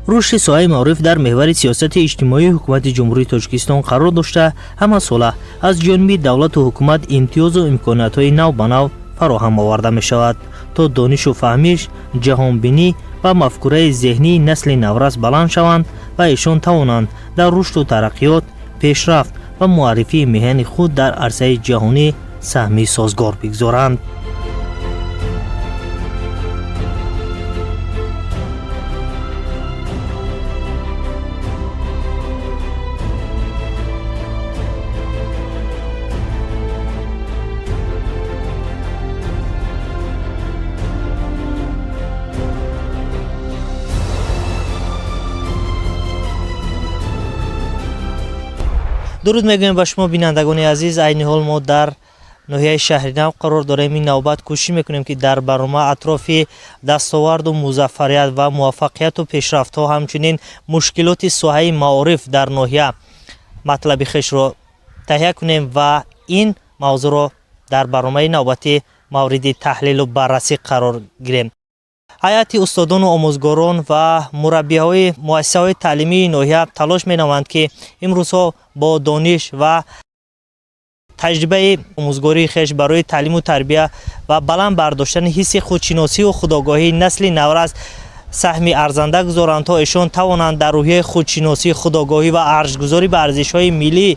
Рушди соҳаи маориф дар меҳвари сиёсати иҷтимоии ҳукумати Ҷумҳурии Тоҷикистон қарор дошта, ҳамасола аз ҷониби давлату ҳукумат имтиёзу имкониятҳои нав ба нав фароҳам оварда мешавад, то донишу фаҳмиш, ҷаҳонбинӣ ва мафкураи зеҳнии насли наврас баланд шаванд ва эшон тавонанд дар рушду тараққиёт, пешрафт ва муаррифии меҳани худ дар арсаи ҷаҳонӣ саҳми созгор бигзоранд. Дуруд мегӯем ба шумо, бинандагони азиз. Айни ҳол мо дар ноҳияи Шаҳринав қарор дорем. Ин навбат кӯшиш мекунем, ки дар барнома атрофи дастоварду музаффарият ва муваффақияту пешрафтҳо, ҳамчунин мушкилоти соҳаи маориф дар ноҳия матлаби хешро таҳия кунем ва ин мавзӯъро дар барномаи навбатӣ мавриди таҳлилу баррасӣ қарор гирем. Ҳайати устодону омӯзгорон ва мураббиҳои муассисаҳои таълимии ноҳия талош менамоянд, ки имрӯзҳо бо дониш ва таҷрибаи омӯзгории хеш барои таълиму тарбия ва баланд бардоштани ҳисси худшиносию худогоҳии насли наврас саҳми арзанда гузоранд, то эшон тавонанд дар рӯҳияи худшиносӣ, худогоҳӣ ва арҷгузорӣ ба арзишҳои миллӣ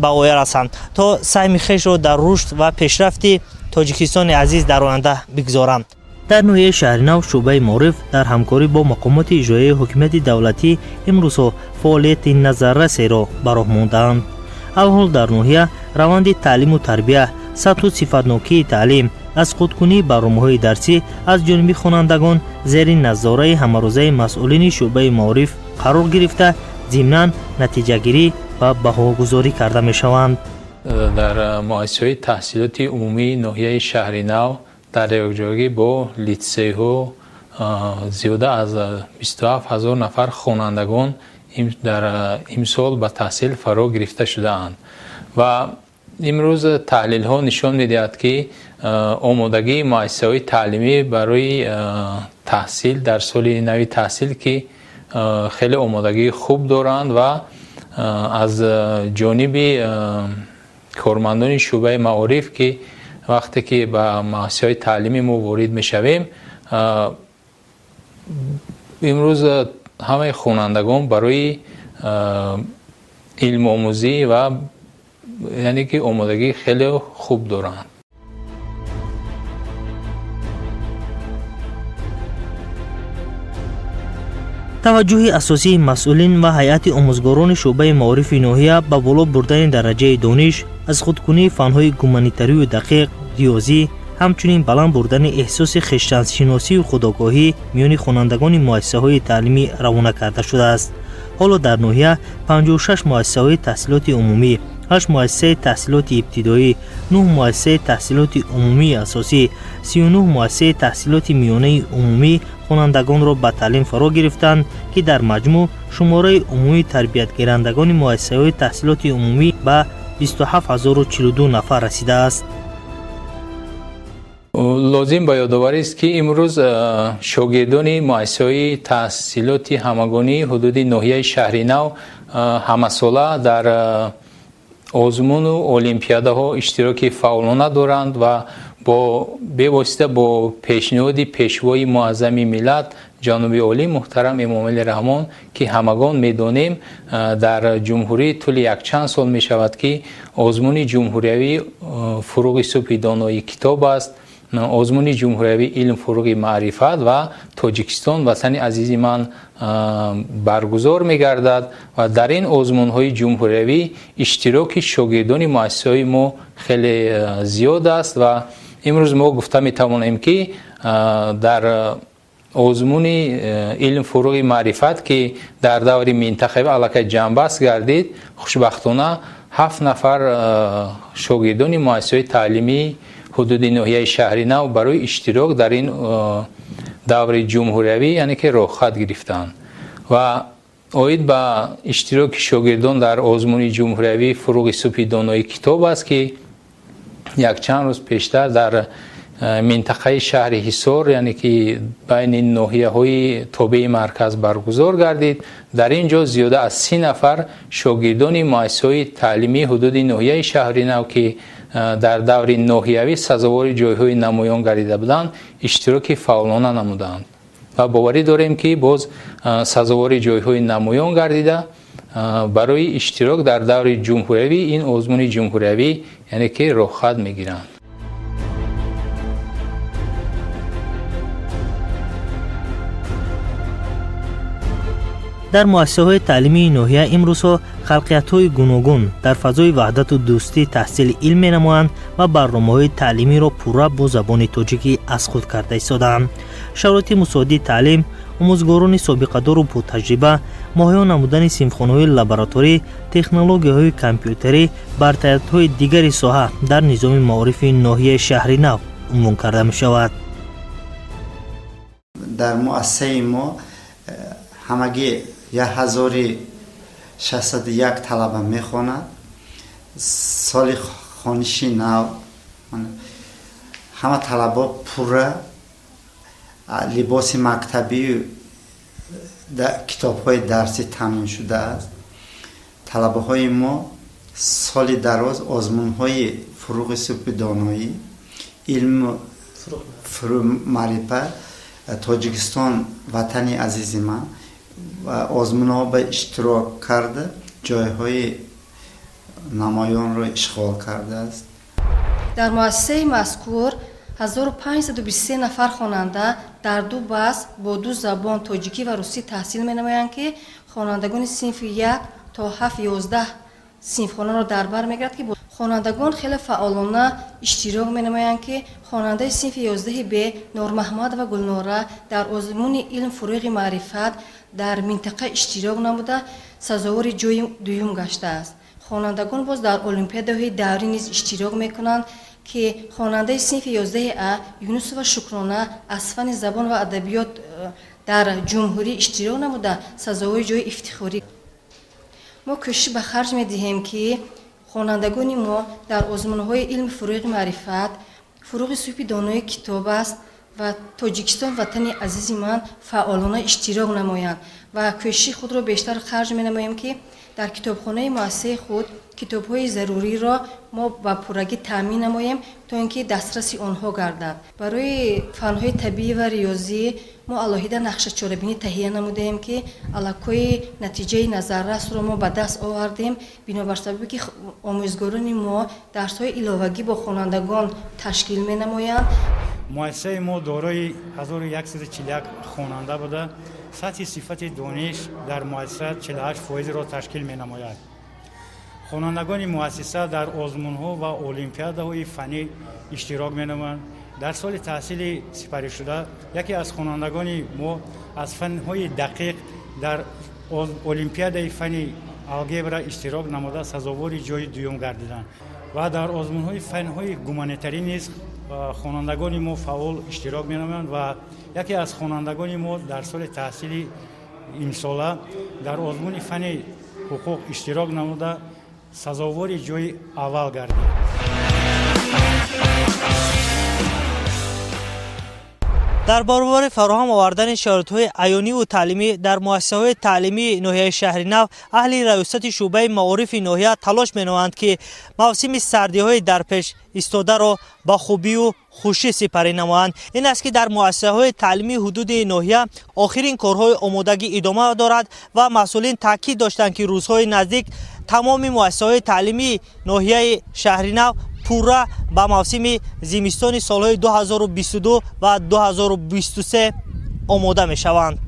ба воя расанд, то саҳми хешро дар рушд ва пешрафти Тоҷикистони азиз дар оянда бигзоранд. Дар ноҳияи Шаҳринав шӯъбаи маориф дар ҳамкорӣ бо мақомоти иҷроияи ҳокимияти давлатӣ имрӯзҳо фаъолияти назаррасеро ба роҳ мондаанд. Алҳол дар ноҳия раванди таълиму тарбия, сатҳу сифатнокии таълим, аз худкунии барномаҳои дарсӣ аз ҷониби хонандагон зери назораи ҳамарӯзаи масъулини шӯъбаи маориф қарор гирифта, зимнан натиҷагирӣ ва баҳогузорӣ карда мешаванд. Дар муассисаҳои таҳсилоти умумии ноҳияи Шаҳринав дар якҷоягӣ бо литсейҳо зиёда аз 27 000 нафар хонандагон дар имсол ба таҳсил фаро гирифта шудаанд ва имрӯз таҳлилҳо нишон медиҳад, ки омодагии муассисаҳои таълимӣ барои таҳсил дар соли нави таҳсил, ки хеле омодагии хуб доранд ва аз ҷониби кормандони шӯъбаи маориф, ки вақте ки ба муассисаҳои таълимӣ мо ворид мешавем, имрӯз ҳамаи хонандагон барои илмомӯзӣ ва яъне ки омодагии хеле хуб доранд. Таваҷҷӯҳи асосии масъулин ва ҳайати омӯзгорони шӯъбаи маорифи ноҳия ба боло бурдани дараҷаи дониш, аз худкунии фанҳои гуманитарию дақиқ, риёзӣ, ҳамчунин баланд бурдани эҳсоси хештаншиносию худогоҳӣ миёни хонандагони муассисаҳои таълимӣ равона карда шудааст. Ҳоло дар ноҳия 56 муассисаҳои таҳсилоти умумӣ, 8 муассисаи таҳсилоти ибтидоӣ, 9 муассисаи таҳсилоти умумии асосӣ, 39 муассисаи таҳсилоти миёнаи умумӣ хонандагонро ба таълим фаро гирифтанд, ки дар маҷмӯъ шумораи умумии тарбиятгирандагони муассисаҳои таҳсилоти умумӣ ба 27 042 нафар расидааст. Лозим ба ёдоварист, ки имрӯз шогирдони муассисаҳои таҳсилоти ҳамагонии ҳудуди ноҳияи Шаҳринав ҳамасола дар озмуну олимпиадаҳо иштироки фаъолона доранд ва бо бевосита бо пешниҳоди Пешвои муаззами миллат, ҷаноби олӣ муҳтарам Эмомалӣ Раҳмон, ки ҳамагон медонем, дар ҷумҳурӣ тӯли якчанд сол мешавад, ки озмуни ҷумҳуриявӣ «Фуруғи субҳи донои китоб аст», озмуни ҷумҳуриявӣ «Илм фуруғи маърифат» ва «Тоҷикистон ватани азизи ман» баргузор мегардад ва дар ин озмунҳои ҷумҳуриявӣ иштироки шогирдони муассисаҳои мо хеле зиёд аст. Ва имрӯз мо гуфта метавонем, ки дар озмуни «Илм фуруғи маърифат», ки дар даври минтақавӣ аллакай ҷамъбаст гардид, хушбахтона ҳафт нафар шогирдони муассисаҳои таълимии ҳудуди ноҳияи Шаҳринав барои иштирок дар ин даври ҷумҳуриявӣ, яъне ки роҳхат гирифтанд. Ва оид ба иштироки шогирдон дар озмуни ҷумҳуриявӣ «Фуруғи субҳи донои китоб аст», ки якчанд рӯз пештар дар Минтақаи шаҳри Ҳисор, яъне ки байни ноҳияҳои тобеи марказ баргузор гардид. Дар ин ҷо зиёда аз 30 нафар шогирдони муассисаҳои таълимии ҳудуди ноҳияи шаҳри нав, ки дар даври ноҳиявӣ сазовори ҷойҳои намоён гардида буданд, иштироки фаъолона намуданд ва боварӣ дорем, ки боз сазовори ҷойҳои намоён гардида, барои иштирок дар даври ҷумҳуриявӣ, ин озмуни ҷумҳуриявӣ, яъне ки роҳхат мегиранд. Дар муассисаҳои таълимии ноҳия имрӯзҳо халқиятҳои гуногун дар фазои ваҳдату дӯстӣ таҳсили илм менамоянд ва барномаҳои таълимиро пурра бо забони тоҷикӣ аз худ карда истодаанд. Шароити мусоиди таълим, омӯзгорони собиқадору ботаҷриба, муҳайё намудани синфхонаҳои лабораторӣ, технологияҳои компютерӣ, бартариятҳои дигари соҳа дар низоми маорифи ноҳияи шаҳри нав унвон карда мешавад. Дар муассисаи мо ҳамагӣ 1601 талаба мехонад. Соли хониши нав ҳама талабо пурра либоси мактабию китобҳои дарсӣ таъмин шудааст. Талабаҳои мо соли дароз озмунҳои «Фуруғи субҳи доноӣ», «Илму маърифат», «Тоҷикистон ватани азизи ман» ва озмунҳо ба иштирок карда, ҷойҳои намоёнро ишғол кардааст. Дар муассисаи мазкур 1523 нафар хонанда дар ду баст бо ду забон, тоҷикӣ ва русӣ, таҳсил менамоянд, ки хонандагони синфи як то ҳафт, 11 синфхонаро дар бар мегирад, ки хонандагон хеле фаъолона иштирок менамоянд, ки хонандаи синфи 11 б Нормаҳмадова Гулнора дар озмуни «Илм фуруғи маърифат» дар минтақа иштирок намуда, сазовори ҷои дуюм гаштааст. Хонандагон боз дар олимпиадаҳои даврӣ низ иштирок мекунанд, ки хонандаи синфи 11 а Юнусова Шукрона аз фанни забон ва адабиёт дар ҷумҳурӣ иштирок намуда, сазовори ҷои ифтихорӣ. Мо кӯшиш ба харҷ медиҳем, ки хонандагони мо дар озмунҳои «Илми фуруғи маърифат», «Фуруғи субҳи донои китоб аст» ва «Тоҷикистон ватани азизи ман» фаъолона иштирок намоянд ва кӯшиши худро бештар харҷ менамоем, ки дар китобхонаи муассисаи худ китобҳои заруриро мо ба пуррагӣ таъмин намоем, то ин ки дастраси онҳо гардад. Барои фанҳои табиӣ ва риёзӣ мо алоҳида нақша чорабинӣ таҳия намудаем, ки аллакои натиҷаи назаррасро мо ба даст овардем, бинобар сабабе ки омӯзгорони мо дарсҳои иловагӣ бо хонандагон ташкил менамоянд. Муассисаи мо дорои 1141 хонанда буда, сатҳи сифати дониш дар муассиса 48 фоизро ташкил менамояд. Хонандагони муассиса дар озмунҳо ва олимпиадаҳои фаннӣ иштирок менамоянд. Дар соли таҳсили сипаришуда яке аз хонандагони мо аз фанҳои дақиқ дар олимпиадаи фанни алгебра иштирок намуда, сазовори ҷои дуюм гардиданд ва дар озмунҳои фанҳои гуманитарӣ низ хонандагони мо фаъол иштирок менамоянд ва яке аз хонандагони мо дар соли таҳсили имсола дар озмуни фанни ҳуқуқ иштирок намуда, сазовори ҷои аввал гардид. Дар баробари фароҳам овардани шароитҳои аёниву таълимӣ дар муассисаҳои таълимии ноҳияи шаҳри нав, аҳли раёсати шӯъбаи маорифи ноҳия талош менамоянд, ки мавсими сардиҳои дарпеш истодаро ба хубию хушӣ сипарӣ намоянд. Ин аст, ки дар муассисаҳои таълимии ҳудуди ноҳия охирин корҳои омодагӣ идома дорад ва масъулин таъкид доштанд, ки рӯзҳои наздик тамоми муассисаҳои таълимии ноҳияи шаҳри нав пурра ба мавсими зимистони солҳои 2022 ва 2023 омода мешаванд.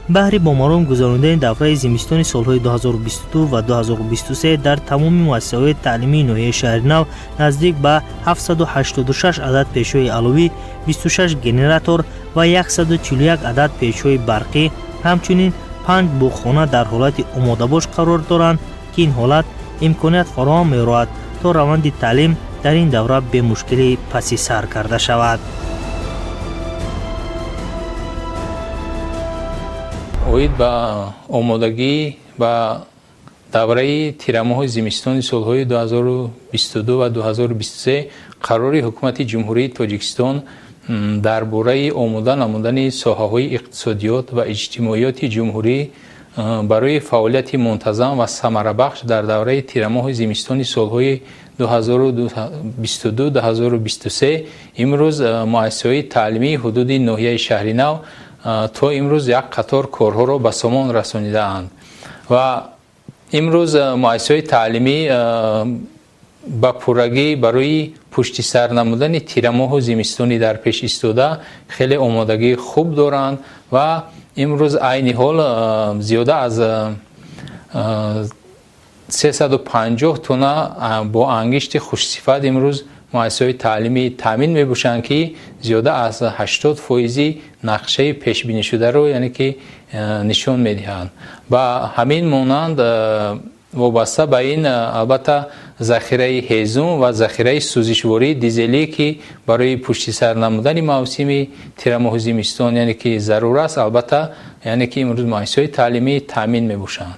Баҳри бомаром гузаронидани давраи зимистони солҳои 2022 ва 2023 дар тамоми муассисаҳои таълимии ноҳияи шаҳри нав наздик ба 786 адад печҳои аловӣ, 26 генератор ва 141 адад печҳои барқӣ, ҳамчунин панҷ буғхона дар ҳолати омодабош қарор доранд, ки ин ҳолат имконият фароҳам меорад, то раванди таълим дар ин давра бемушкилӣ паси сар карда шавад. Оид ба омодагӣ ба Давраи тирамоҳи зимистони солҳои 2022 ва 2023 қарори Ҳукумати Ҷумҳурии Тоҷикистон дар бораи омода намудани соҳаҳои иқтисодиёт ва иҷтимоиёти ҷумҳурӣ барои фаъолияти мунтазам ва самарабахш дар давраи тирамоҳи зимистони солҳои 2022-2023 имрӯз муассисаҳои таълимии ҳудуди ноҳияи Шаҳринав то имрӯз як қатор корҳоро ба сомон расонидаанд ва имрӯз муассисаҳои таълимӣ ба пуррагӣ барои пуштисар намудани тирамоҳу зимистони дар пеш истода хеле омодагии хуб доранд ва имрӯз айни ҳол зиёда аз 350 тонна бо ангишти хушсифат имрӯз муассисаҳои таълимӣ таъмин мебошанд, ки зиёда аз 80% нақшаи пешбинишударо, яъне ки, нишон медиҳанд. Ба ҳамин монанд, вобаста ба ин, албатта, захираи ҳезум ва захираи сӯзишвории дизелӣ, ки барои пуштисар намудани мавсими тирамоҳу зимистон, яъне ки, зарур аст, албатта, яъне ки, имрӯз муассисаҳои таълимӣ таъмин мебошанд.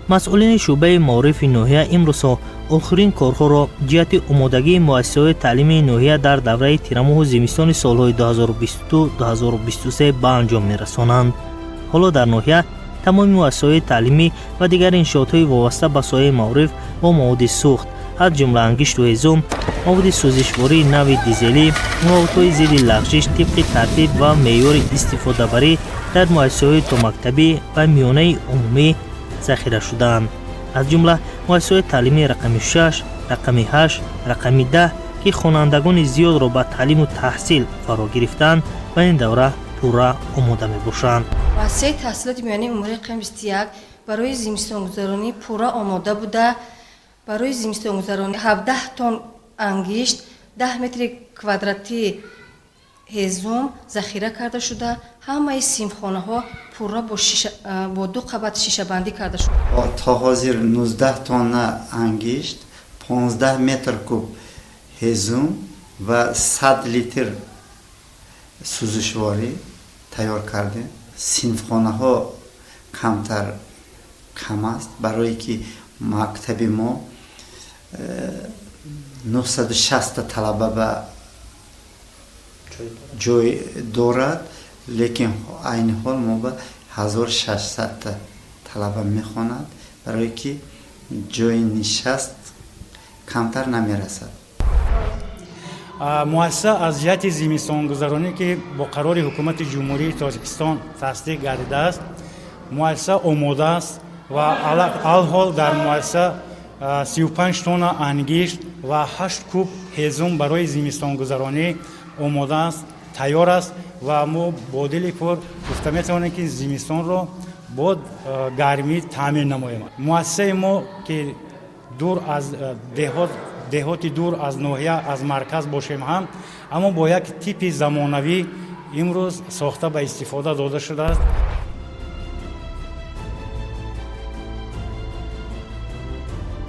Масъулини шӯъбаи маорифи ноҳия имрӯзҳо охирин корҳоро ҷиҳати омодагии муассисаҳои таълимии ноҳия дар давраи тирамоҳу зимистони солҳои 2022-2023 ба анҷом мерасонанд. Ҳоло дар ноҳия тамоми муассисаҳои таълимӣ ва дигар иншоотҳои вобаста ба соҳаи маориф бо маводи сӯхт, аз ҷумла ангишту ҳезум, маводи сӯзишвории нави дизелӣ, маводҳои зидди лағжиш тибқи тартиб ва меъёри истифодабарӣ дар муассисаҳои томактабӣ ва миёнаи умумӣ захира шудаанд. Аз ҷумла муассисаҳои таълимии рақами 6, рақами 8, рақами 10, ки хонандагони зиёдро ба таълиму таҳсил фаро гирифтаанд, ба ин давра пурра омода мебошанд. Муассисаи таҳсилоти миёнаи умумии рақами 21 барои зимистонгузаронӣ пурра омода буда, барои зимистонгузаронӣ 17 тонн ангишт, 10 метри квадратӣ ҳезум захира карда шуда, ҳамаи синфхонаҳо пурра бо ду қабат шишабандӣ карда шуда. То ҳозир 19 тонна ангишт, 15 метр куб ҳезум ва 100 литр сӯзишворӣ тайёр кардем. Синфхонаҳо камтар кам аст, барое ки мактаби мо 960 талаба ба ҷой дорад, лекин айни ҳол мо ба 1600 талаба мехонад, барое ки ҷои нишаст камтар намерасад. Муассиса аз ҷиҳати зимистонгузаронӣ, ки бо қарори Ҳукумати Ҷумҳурии Тоҷикистон тасдиқ гардидааст, муассиса омода аст ва алҳол дар муассиса 35 тонна ангишт ва 8 куб ҳезум барои зимистонгузаронӣ омода аст, тайёр аст ва мо бо дили пур гуфта метавонем, ки зимистонро бо гармӣ таъмин намоем. Муассисаи мо, ки дур аз деҳот, деҳоти дур аз ноҳия, аз марказ бошем ҳам, аммо бо як типи замонавӣ имрӯз сохта ба истифода дода шудааст.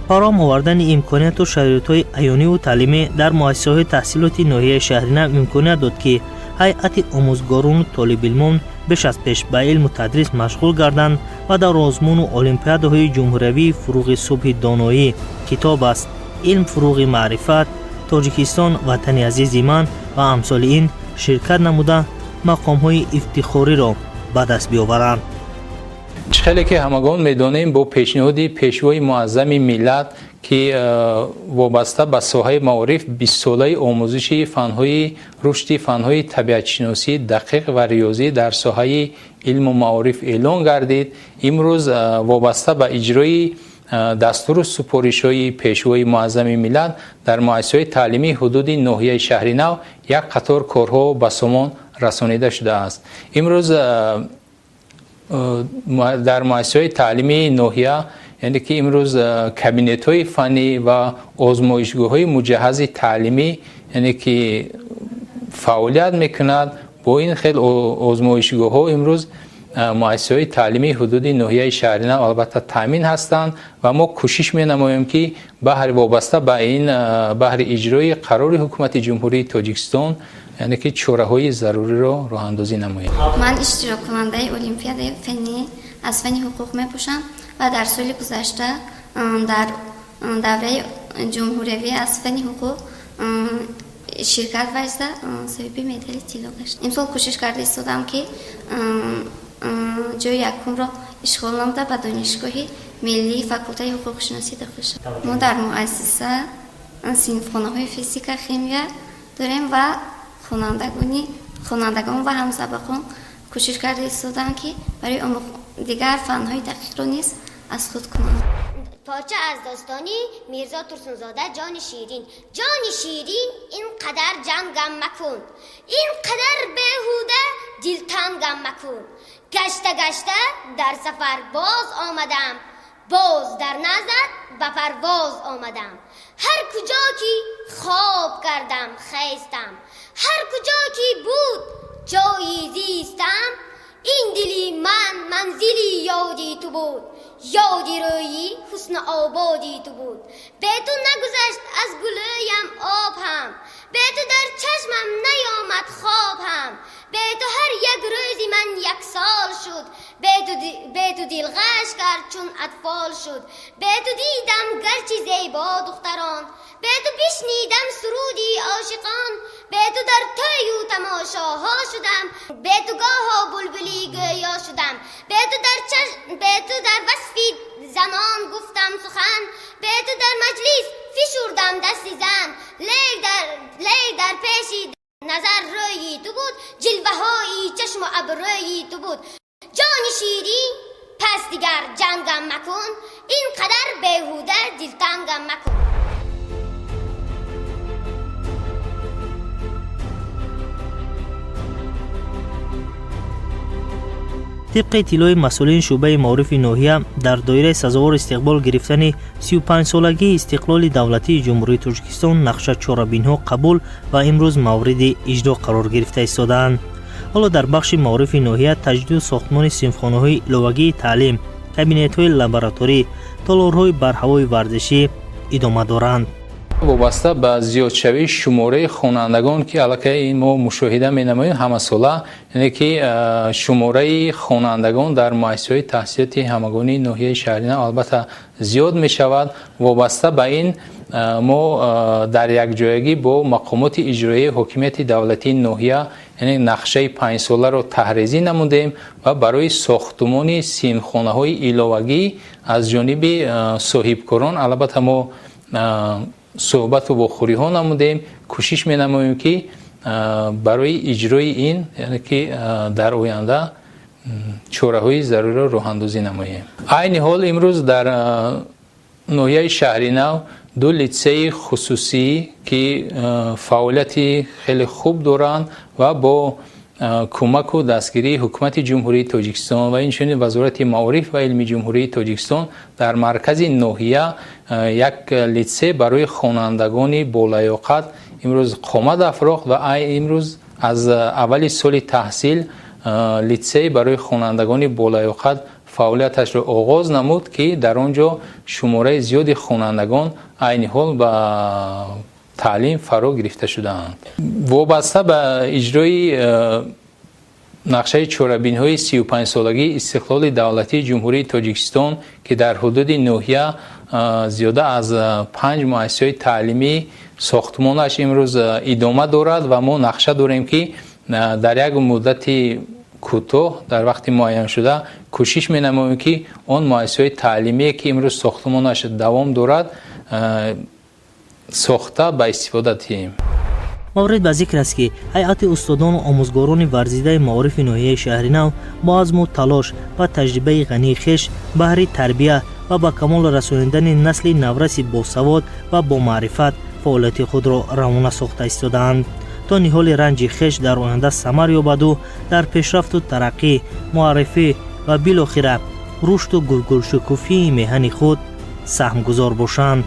Фароҳам овардани имконияту шароитҳои аёниву таълимӣ дар муассисаҳои таҳсилоти ноҳияи Шаҳринав имконият дод, ки ҳайати омӯзгорону толибилмон беш аз пеш ба илму тадрис машғул гарданд ва дар озмуну олимпиадаҳои ҷумҳуриявии «Фурӯғи субҳи доноӣ», «Китоб аст илм, фурӯғи маърифат», «Тоҷикистон ватани азизи ман» ва амсоли ин ширкат намуда, мақомҳои ифтихориро ба даст биёваранд. Чӣ хеле ки ҳамагон медонем, бо пешниҳоди Пешвои муаззами миллат, ки вобаста ба соҳаи маориф бистсолаи омӯзиши фанҳои рушди фанҳои табиатшиносӣ, дақиқ ва риёзӣ дар соҳаи илму маориф эълон гардид, имрӯз вобаста ба иҷрои дастуру супоришҳои Пешвои муаззами миллат дар муассисаҳои таълимии ҳудуди ноҳияи Шаҳринав як қатор корҳо ба сомон расонида шудааст. Имрӯз дар муассисаҳои таълимии ноҳия, яъне ки, имрӯз кабинетҳои фаннӣ ва озмоишгоҳҳои муҷаҳҳази таълимӣ, яъне ки, фаъолият мекунад. Бо ин хел озмоишгоҳҳо имрӯз муассисаҳои таълимии ҳудуди ноҳияи Шаҳринав албатта таъмин ҳастанд ва мо кӯшиш менамоем, ки баҳри вобаста ба ин, баҳри иҷрои қарори Ҳукумати Ҷумҳурии Тоҷикистон, яъне ки, чораҳои заруриро роҳандозӣ намоем. Ман иштироккунандаи олимпиадаи фаннӣ аз фанни ҳуқуқ мебошам ва дар соли гузашта Дар давраи ҷумҳуриявӣ аз фанни ҳуқуқ ширкат варзида, соҳиби медали тилло гашт. Имсол кӯшиш карда истодам, ки ҷои якумро ишғол намуда, ба Донишгоҳи миллии факултаи ҳуқуқшиносӣ дохил шудам. Мо дар муассиса синфхонаҳои физика, химия дорем ва хонандагон ва ҳамсабақон кӯшиш карда истоданд, ки барои дигар фанҳои дақиқро низ аз худ кунанд. Порча аз достони Мирзо Турсунзода «Ҷони Ширин». Ҷони Ширин, ин қадар ҷангам макун, ин қадар беҳуда дилтангам макун. Гашта гашта дар сафар боз омадам, боз дар наздат ба парвоз омадам. Ҳар куҷо ки хоб кардам, хестам, ҳар куҷо ки буд ҷои зистам, ин дили ман манзили ёди ту буд, ёди рӯи ҳусну ободи ту буд. Бе ту нагузашт аз гулӯям об ҳам, бе ту дар чашмам наёмад хоб ҳам, бе ту ҳар як рӯзи ман як сол шуд, бе ту дил ғаш кард чун атфол шуд. Бе ту дидам гарчи зебо духтарон, бе ту бишнидам суруди ошиқон, бе ту дар тӯю тамошоҳо шудам, бе ту гоҳо булбули гӯё шудам, бе ту дар васфи занон гуфтам сухан, бе ту дар маҷлис фишурдам дасти зан. Лек дар пеши назар рӯи ту буд, ҷилваҳои чашму абрӯи ту буд. Ҷони Ширин, пас дигар ҷангам макун, ин қадар беҳуда дилтангам макун. Тибқи иттилои масъулини шӯъбаи маорифи ноҳия, дар доираи сазовор истиқбол гирифтани 35-солагии истиқлоли давлатии Ҷумҳурии Тоҷикистон нақша чорабинҳо қабул ва имрӯз мавриди иҷро қарор гирифта истодаанд. Ҳоло дар бахши маорифи ноҳия таҷдиду сохтмони синфхонаҳои иловагии таълим, кабинетҳои лабораторӣ, толорҳои барҳавои варзишӣ идома доранд. Вобаста ба зиёдшавии шумораи хонандагон, ки аллакай мо мушоҳида менамоем ҳамасола, яъне ки шумораи хонандагон дар муассисаҳои таҳсилоти ҳамагонии ноҳияи Шаҳринав албатта зиёд мешавад. Вобаста ба ин мо дар якҷоягӣ бо мақомоти иҷроияи ҳокимияти давлатии ноҳия, яъне нақшаи панҷсоларо таҳризӣ намудем ва барои сохтумони синфхонаҳои иловагӣ аз ҷониби соҳибкорон албатта мо суҳбату вохӯриҳо намудем. Кӯшиш менамоем, ки барои иҷрои ин, яъне ки дар оянда чораҳои заруриро роҳандозӣ намоем. Айни ҳол имрӯз дар ноҳияи Шаҳринав ду литсеи хусусӣ, ки фаъолияти хеле хуб доранд ва бо кӯмаку дастгирии Ҳукумати Ҷумҳурии Тоҷикистон ва инчунин Вазорати маориф ва илми Ҷумҳурии Тоҷикистон, дар маркази ноҳия як литсей барои хонандагони болаёқат имрӯз қомат афрохт ва имрӯз аз аввали соли таҳсил литсей барои хонандагони болаёқат фаъолияташро оғоз намуд, ки дар он ҷо шумораи зиёди хонандагон айни ҳол ба таълим фаро гирифта шудаанд. Вобаста ба иҷрои нақшаи чорабинҳои 35-солагии истиқлоли давлатии Ҷумҳурии Тоҷикистон, ки дар ҳудуди ноҳия зиёда аз 5 муассисаҳои таълимӣ сохтмонаш имрӯз идома дорад ва мо нақша дорем, ки дар як муддати кӯтоҳ, дар вақти муайяншуда кӯшиш менамоем, ки он муассисаҳои таълимие, ки имрӯз сохтмонаш давом дорад, сохта ба истифода диҳем. Маврид ба зикр аст, ки ҳайати устодону омӯзгорони варзидаи маорифи ноҳияи Шаҳринав бо азму талош ва таҷрибаи ғании хеш баҳри тарбия ва ба камол расонидани насли навраси босавод ва бомаърифат фаъолияти худро равона сохта истодаанд, то ниҳоли ранҷи хеш дар оянда самар ёбаду дар пешрафту тараққӣ, муаррифӣ ва билохира рушду гулгулшукуфии меҳани худ саҳмгузор бошанд.